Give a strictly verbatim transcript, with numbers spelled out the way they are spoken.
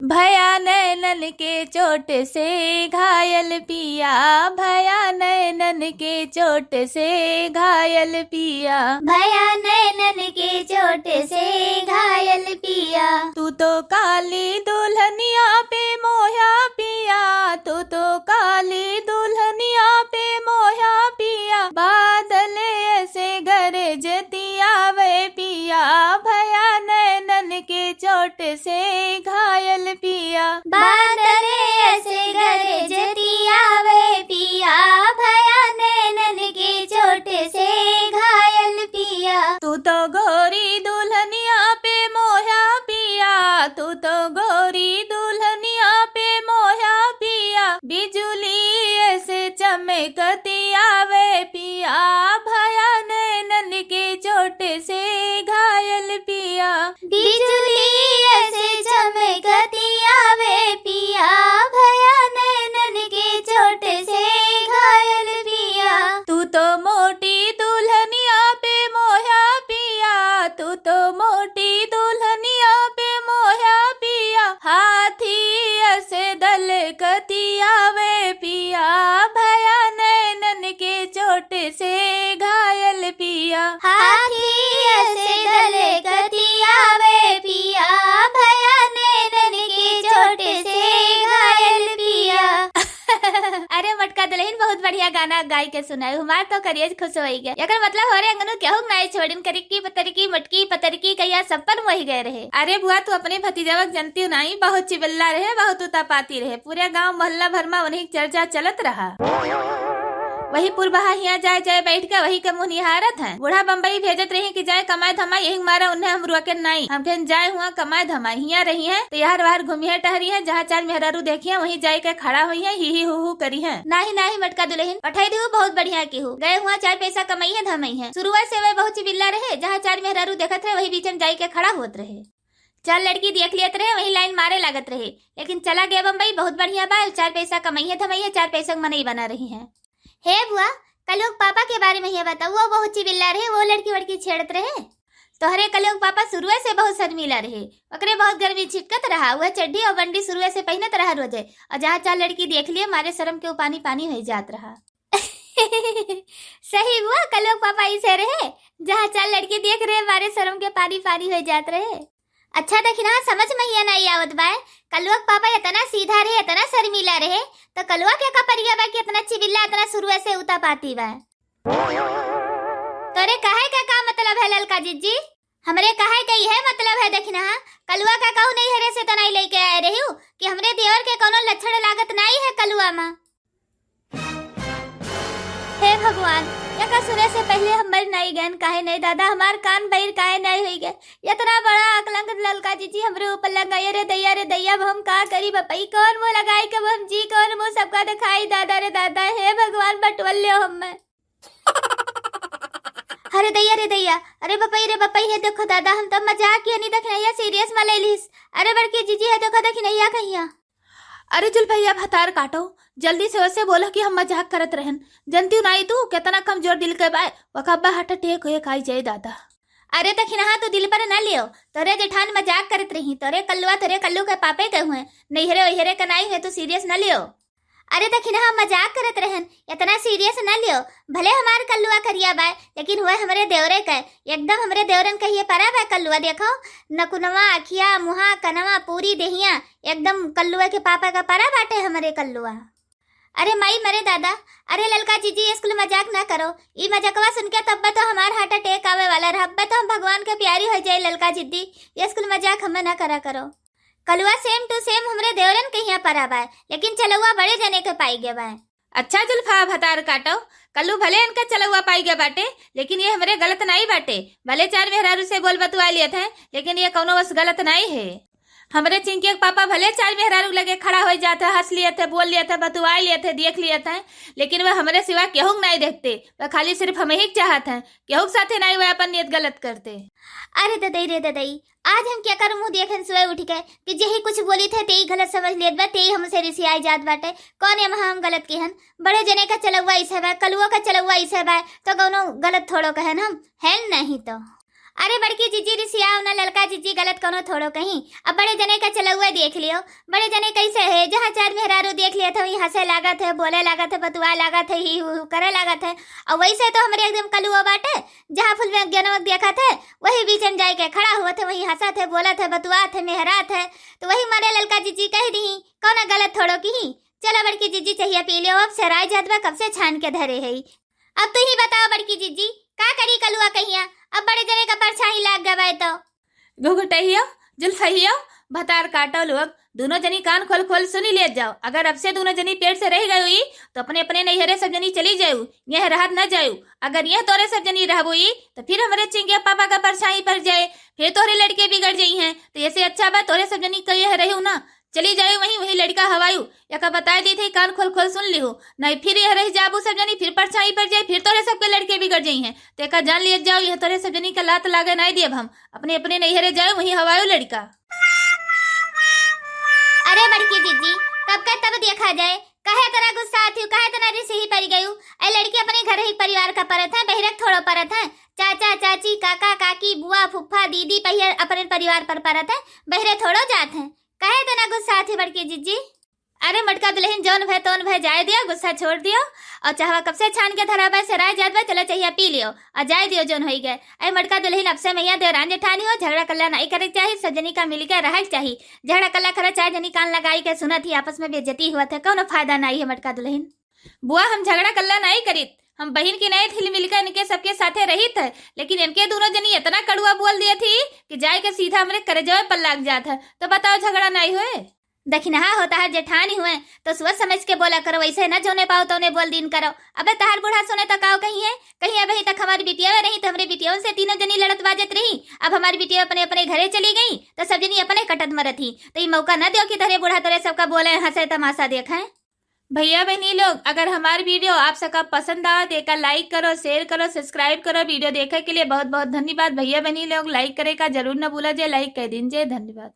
भया नैनन के चोट से घायल पिया, भया नैनन के चोट से घायल पिया, भया नैनन के चोट से घायल पिया। तू तो काली दुल्हनिया पे मोह्या पिया, तू तो काली दुल्हनिया पे मोह्या पिया। बादल ऐसे गरजती आवे पिया, भया नैनन के चोट से घायल पिया। बादल ऐसे गरजती आवे पिया, भया नैनन के चोट से घायल पिया। तू तो गोरी दुल्हनिया पे मोह्या पिया, तू तो गोरी दुल्हनिया पे मोह्या पिया। बिजुली ऐसे चमकती आवे पिया, भया नैनन के चोट से घायल पिया। बिजुली ऐसे चमकती आवे पिया, भया नैनन के चोट से घायल पिया। तू तो मोटी दुल्हनिया पे मोह्या पिया, तू तो मोटी दुल्हनिया पे मोह्या पिया। हाथी ऐसे दलकती आवे पिया, भया नैनन के चोट से घायल पिया। हाथी ऐसे दलकती आवे पिया, भया नैनन के चोट से घायल पिया। अरे मटका दुल्हन, बहुत बढ़िया गाना गाई के सुनाई, हमार तो करेज खुश होई गया। एकर मतलब हो रे अंगनू केहू के नाई छोड़िन, करिकी पतरकी मटकी पतरकी कहिया सब पर मोहि गए रहे। अरे बुआ, तू अपने भतीजवा के जनती नाई, बहुत चिबिल्ला रहे, बहुत उतापाती रहे, पूरे गांव मोहल्ला भर मा उन्हीं के चर्चा चलत रहा। वही पुरबहा हिया जाए जाए बैठ के वही के मुँह निहारत हैं। बूढ़ा बम्बई भेजत रही कि जाए कमाए धमाए, यही मारा उन्हें हम रोके नाई। हम कहन जाए हुआ कमाए धमाए, हिया रही हैं तो यार वाहर घूमी है टहरी हैं, जहाँ चार मेहरारू देखी हैं वहीं जाए के खड़ा हुई हैं, ही ही हू हू करी हैं। नाही नाही मटका दुल्हन, पठाई दिहू बहुत बढ़िया किहू, गए हुआ चार पैसा कमाई है धमाई है। शुरुआ से वह बहुत चिबिल्ला रहे, जहाँ चार मेहरारू देखत रहे वही बीच में जाए के खड़ा होत रहे। चार लड़की देख लेत रहे, वही लाइन मारे लागत रहे, लेकिन चला गया बम्बई, बहुत बढ़िया बा, चार पैसा कमाई है धमाई है, चार पैसा के मनई बना रही हैं। हे बुआ, कलुआ के पापा के बारे में ये बताओ, वो बहुत चिबिल्ला रहे, वो लड़की वड़की छेड़त रहे। तोहरे कलुआ के पापा शुरुए से बहुत शर्मीला रहे, ओकरे बहुत गर्मी छिटकत रहा, वह चड्ढी और बंडी शुरुए से पहिनत रहा रोजे, और जहाँ चार लड़की देख लिए मारे शर्म के वो पानी पानी हो जात रहा। सही बुआ, कलुआ के पापा ऐसे रहे, जहाँ चार लड़की देख रहे मारे शर्म के पानी पानी हो जात रहे। अच्छा दखिनहा, समझ में ये नहीं आवत बाय, कलुआ के पापा इतना सीधा रहे, इतना शर्मीला रहे, तो कलुआ के का परिया बा कि इतना चिबिल्ला, इतना शुरुए से उतापाती बा? तोरे कहे का का मतलब है ललका जिज्जी? हमरे कहे का इहे मतलब है दखिनहा, कलुआ का कहू नैहरे से तो नहीं लेके आए रही हूँ कि हमरे देवर के कोनो लक्षण लागत नहीं है कलुआ मा। हे भगवान, एका सुने से पहिले हम मर नाई गएन, काहे नहीं दादा, हमार कान बहिर काहे नहीं होई गए? इतना बड़ा अकलंक ललका जिज्जी हमरे ऊपर लगाए रे दैया, रे दैया, अब हम का करी बपई? कौन मुँह लगाई के अब हम जी, कौन मुँह सबका दिखाई दादा, रे दादा, हे भगवान, बटवल लियो हमें। अरे दैया, रे दैया, अरे बपई, रे बपई, हे देखो दादा, हम तो मजाक किया नहीं, दखिनैया सीरियस में ले लीस। अरे बड़की जिज्जी, हे देखो दखिनैया कहिया। अरे जुल्फैया भतार काटो, जल्दी से वैसे बोलो कि हम मजाक करत रहन। जनती नाई तू कितना कमजोर दिल के बाय, वका अब्बा हार्ट अटैक होए खाई जाए दादा। अरे दखिनहा तू दिल पर न लियो, तोरे जेठान मजाक करत रही, तोरे कल्लुआ तोरे कल्लू के पापे के हुए, नैहरे ओहरे के नाई हुए, तू सीरियस न लियो। अरे दखिनहा मजाक करत रहन, इतना सीरियस न लियो। भले हमार कल्लुआ करिया बाय, लेकिन हुए हमरे देवरे के, एकदम हमरे देवरन कहिए परा बाय कल्लुआ। देखो नकुनवा, अखिया, मुहा, कनवा, पूरी देहिया, एकदम कल्लुआ के पापा का परा बाटे हमरे कल्लुआ। अरे माई मरे दादा, अरे ललका जिज्जी, ये कुल मजाक ना करो। ई मजाकवा सुन के तब्बे तो हमार हार्ट अटैक आवे वाला रहा, अब्बे तो हम भगवान के प्यारी हो जाए ललका जिज्जी, ये कुल मजाक हमें ना करा करो। कलुआ same to same हमरे देवरन के हियाँ परा बाय, लेकिन चलौआ बड़े जने के पाई गए बाय। अच्छा जुल्फा भतार काटो, कल्लू भले इनका चलौआ पाई गए बाटे, लेकिन ये हमरे गलत नाई बाटे। भले चार मेहरारू से बोल बतुआ लियत हैं, लेकिन ये कौनो बस गलत नाई है। हमरे चिंकिया के पापा भले चार मेहरारू लगे खड़ा हो जात है, हँस लियत है, बोल लियत है, बतुआ लियत है, देख लियत है, लेकिन वह हमरे सिवा केहू के नाई देखते। वह खाली सिर्फ हम ही के चाहत हैं, केहू के साथे नाई वह अपन नियत गलत करते। अरे ददई रे ददई, आज हम केकर मुँह देखन सोए उठ के कि जेही कुछ बोली थे, तेही गलत समझ लेत बा, तेही हमसे रिसियाई जात बाटे। कौन एमा हम गलत किहन? बड़े जने का चलौआ इसे बा, कलुओ का चलौआ इसे बा, तो कौनो गलत थोड़ो कहन हम, है नहीं तो। अरे बड़की जिज्जी रिसियाओ ना, ललका जिज्जी गलत कौनो थोड़ो कहीं। अब बड़े जने का चलउए देख लियो, बड़े जने कैसे है, जहाँ चार मेहरारू देख लिया था वही हंसे लागत है, बोले लागत है, बतुआ लागत है, ही हू हू करे लागत है। और वैसे तो हमरे एकदम कलुओ बाटे, जहाँ फुलवा गेनवा देखत है वही बीचन जाए के खड़ा हुआ थे, वही हंसत है, बोलत है, बतुआत है, मेहरात है। तो वही मारे ललका जिज्जी कह दी, कौन गलत थोड़ो की ही। चलो बड़की जिज्जी चहिया पी लियो, अब सेराय जात बा, कब से छान के धरे है। अब तू ही बताओ बड़की जिज्जी, का करी कलुआ कहिया, अब बड़े जने का परछाई लाग गवाए तो। घुघुटहियो, जुल्फहियो, भतार काटो लोग, दोनों जनी कान खोल खोल सुनी लेत जाओ। अगर अब से दोनों जनी पेट से रह गई हुई तो अपने अपने नैहरे सब जनी चली जाऊ, यह रहत न जाऊ। अगर यह तोरे सब जनी रहबो ई तो फिर हमरे चिंगिया पापा का परछाई पर जाए, फिर तोहरे लड़के बिगड़ जाई हैं। तो ऐसे अच्छा बा तोहरे सब जनी का यह रहू ना, चली जाए वहीं, वहीं लड़का हवायू। एका बताए दी थे, कान खोल खोल सुन लिहो, नहीं फिर यह रह जाबू सब जनी, फिर परछाई पर जाए, फिर तोरे सबके लड़के बिगड़ जाई हैं। तो एका जान लिए जाओ, यह तोरे सब जनी का लात लागे नहीं देब हम। अपने अपने नैहरे जाए, वहीं हवायू लड़का। अरे बड़की जिज्जी, तब का तब देखा जाए, काहे इतना गुस्सा आती हूँ, काहे इतना रिसही पड़ गई हूँ? ए लड़की अपने घर ही परिवार का परत है, बहिरक थोड़ो परत है। चाचा चाची, काका काकी, बुआ फुफ्फा, दीदी पहिया अपने परिवार पर परत है, बहिरे थोड़ो जात है। काहे इतना गुस्सा आती बड़की जिज्जी? अरे मटका दुल्हन, जौन भय तौन भय, जाए दियो, गुस्सा छोड़ दियो। और चाहवा कब से छान के धरा बा, सेराय जात बा, चलो चहिया पी लियो और जाए दियो जौन होई गए। अरे मटका दुल्हन, अब से मैया देवरान जेठानी हो, झगड़ा कल्ला नहीं करे के चाही, सब जनी का मिल के रहे के चाही। झगड़ा कल्ला करे, चार जनी कान लगाई के सुनत ही, आपस में बेइज्जती हुआ थे, कौनो फायदा नहीं है मटका दुल्हन। बुआ, हम झगड़ा कल्ला नहीं करीत, हम बहिन की नहीं थिल मिलकर इनके सबके साथे रहित है, लेकिन इनके दोनों जनी इतना कड़ुआ बोल दिए थी कि जाए के सीधा हमरे करेजवे पर लाग जात है। तो बताओ, झगड़ा नहीं हुए? दखिनहा हो तहार जेठानी हुए, तो सोच समझ के बोला करो, वैसे न जौने पाओ तौने बोल दीन करो। अबे तहार बूढ़ा सुने तो काओ कही है, कहीं अबे तक हमारी बिटिया रही तो हमरे बिटियों से तीनों जनी लड़त बाजत रही। अब हमारी बिटिया अपने अपने घरे चली गई तो सब जनी अपने कटत मरत ही। तो ये मौका न दो कि तोरे बूढ़ा तोरे सबका बोले, हंसे, तमाशा देखे। भैया बहनी लोग, अगर हमार video आप सबका पसंद आवा तो एका like करो, share करो, subscribe करो। Video देखे के लिए बहुत बहुत धन्यवाद। भैया बहनी लोग, like करे का जरूर न भूला जाए, like कर दीजिए। धन्यवाद।